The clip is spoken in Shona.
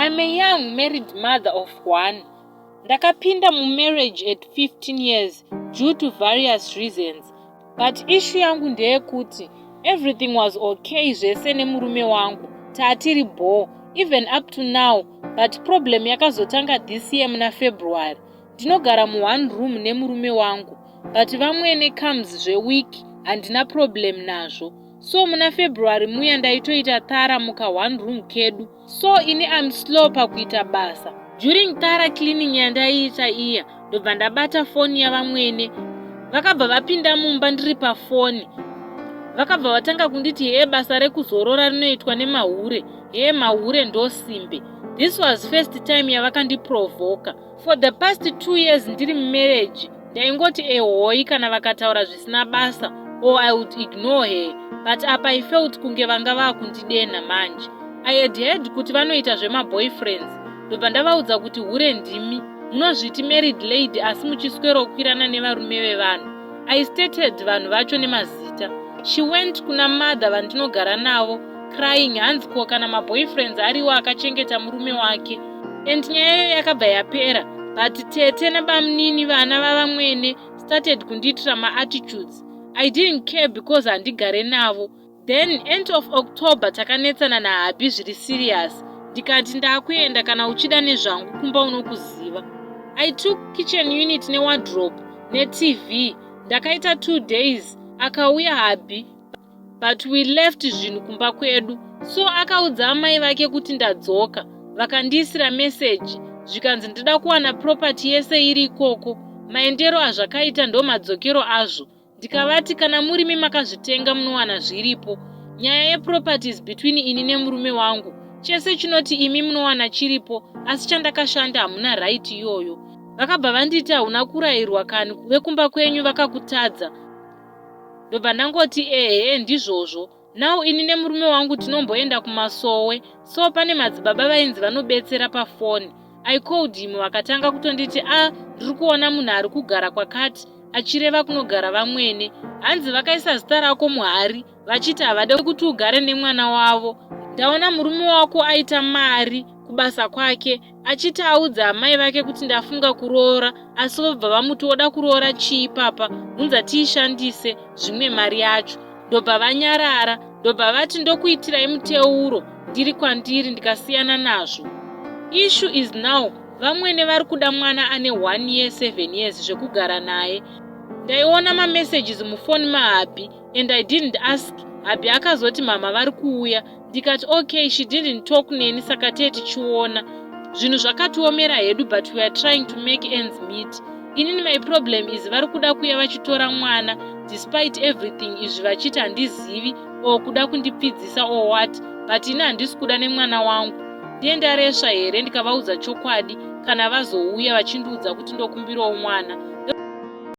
I'm a young married mother of one. Ndakapinda mumarriage at 15 years due to various reasons. But issue yangu ndeyekuti everything was okay zvese nemurume wangu, taatiri bho even up to now, but problem yakazotanga this year muna February. Ndinogara muone room nemurume wangu, but vamwene comes zveweek, handina problem nazvo. So muna February muya ndaitoita thorough muka one room kedu. So ini am slow pakuita basa. During thorough cleaning yandaiita iya, ndobva ndabata foni yavamwene. Vakabva vapinda mumba ndiri pafoni, vakabva vatanga kunditi, "Hee, basa rekuzorora rinoitwa nemahure, hee, mahure ndosimbe." This was first time yavakandiprovoka. For the past 2 years ndiri mumarriage, ndaingoti ehoi kana vakataura zvisina basa, or I would ignore her, but apa I felt kunge vanga vaakundidena manje. I had heard kuti vanoita zvemaboyfriends. Ndobva ndavaudza kuti, "Hure ndimi, munozviti married lady asi muchiswerokwirana nevarume vevanhu." I stated vanhu vacho nemazita. She went kuna mother vandinogara navo crying, hanzi ko kana maboyfriends ariwo akachengeta murume wake? And nyaya iyoyo yakabva yapera, but tete nabamunini vana vavamwene started kundiitira maattitudes. I didn't care because handigare navo. Then end of October takanetsana nahubby zviri serious. Ndikati, "Ndaakuenda, kana uchida nezvangu kumba unokuziva." I took kitchen unit newardrobe neTV. Ndakaita 2 days, akauya hubby, but we left zvinhu kumba kwedu. So akaudza amai vake kuti ndadzoka. Vakandiisira meseji, zvikanzi, "Ndida kuwana property yese iri ikoko. Maendero azvakaita ndo madzokero azvo." Ndikavati, "Kana murimi makazvitenga, munowana zviripo. Nyaya yeproperties between ini nemurume wangu, chese chinoti imi munowana chiripo, asi chandakashanda hamuna right iyoyo." Vakabva vanditi, "Hauna kurayirwa kani, vekumba kwenyu vakakutadza." Ndobva ndangoti, "Ehe, ndizvozvo." Now ini nemurume wangu tinomboenda kumasowe, so pane madzibaba vainzi vanobetsera pafoni. I called him, vakatanga kutonditi, "A, ndiri kuona munhu ari kugara kwakati," achireva kunogara vamwene. Hanzi, "Vakaisa zita rako muhari vachiti havade kuti ugare nemwana wavo. Ndaona murume wako aita mari kubasa kwake, achiti audza amai vake kuti ndafunga kuroora, asi vobva vamuti, 'Woda kuroora chii papa? Hunza tiishandise zvimwe mari yacho.' Ndobva vanyarara, ndobva vati, 'Ndokuitirai muteuro ndiri kwandiri.' Ndikasiyana nazvo. Issue is now vamwene vari kuda mwana ane 1 year 7 years zvekugara naye. Ndaiona mamessages mufoni mahubby and I didn't ask. Hubby akazoti, "Mama vari kuuya." Ndikati, "Okay." She didn't talk neni, saka tee tichiona zvinhu zvakatiomera hedu, but we are trying to make ends meet. Inini my problem is vari kuda kuya vachitora mwana despite everything izvi, vachiti handizivi or kuda kundipfidzisa or what, but ini handisi kuda nemwana wangu. Ndiye ndaresva here ndikavaudza chokwadi kana vazouya vachindiudza kuti ndokumbirawo mwana?